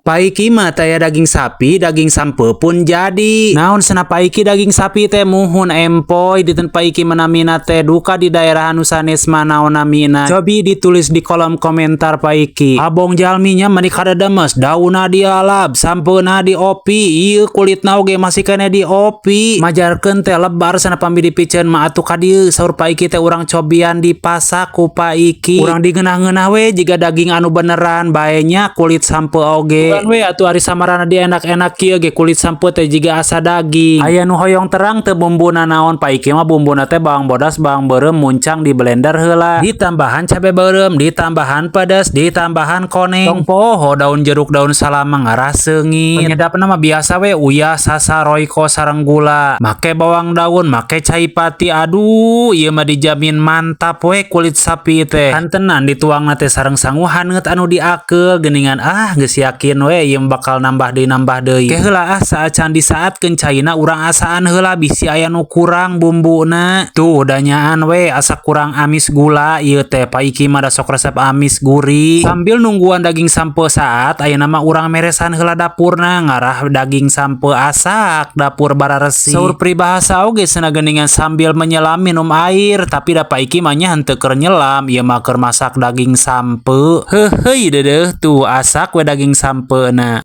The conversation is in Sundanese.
Pa Iki mah taya daging sapi, daging sampeu pun jadi. Naon cenah Pa Iki daging sapi teh? Muhun empoy, dinten Pa Iki mah namina teh duka di daerah anu sanes mah naon namina. Cobi ditulis di kolom komentar Pa Iki. Abong jalminya meni kadedemes, daunna dialab, sampeuna diopi, ieu kulitna oge masih keneh diopi. Majarkeun teh lebar cenah pami dipiceun mah atuh ka dieu saur Pa Iki teh urang cobian dipasak ku Pa Iki. Urang digeunah-geunah we jiga daging anu beneran bae nya kulit sampeu oge. Bukan we atuh ari samarana di enak-enak kieu ge kulit sampeu teh jiga asa daging. Aya nu hoyong terang teu bumbuna naon? Pa Iki mah bumbuna teh bawang bodas, bawang beureum, muncang di blender heula. Ditambahan cabe beureum, ditambahan pedes, ditambahan koneng. Tong poho daun jeruk, daun salam ngarah seungit. Penyedapna mah biasa we, uyah, sasa, Royco sareng gula. Make bawang daun, make cai pati. Aduh, ieu mah dijamin mantap we kulit sapi teh. Kantenan dituangna teh sareng sangu haneut anu diakeul geuningan. Ah, geus yakin we ieu bakal nambah deui, nambah deui. Ke heula ah, saacan disaatkeun caina urang asaan heula bisi aya nu kurang bumbuna. Tuh danyaan we asa kurang amis gula ieu teh. Pa Iki mah da sok resep amis gurih. Sambil nungguan daging sampeu saat, ayeuna mah urang meresan heula dapurna ngarah daging sampeu asak, dapur bararesih. Saur peribahasa oge cenah geuningan sambil menyelam minum air, tapi da Pa Iki mah nya henteu keur nyelam, ieu mah keur masak daging sampeu. Heuheuy deudeuh, tuh asak we daging sampeuna.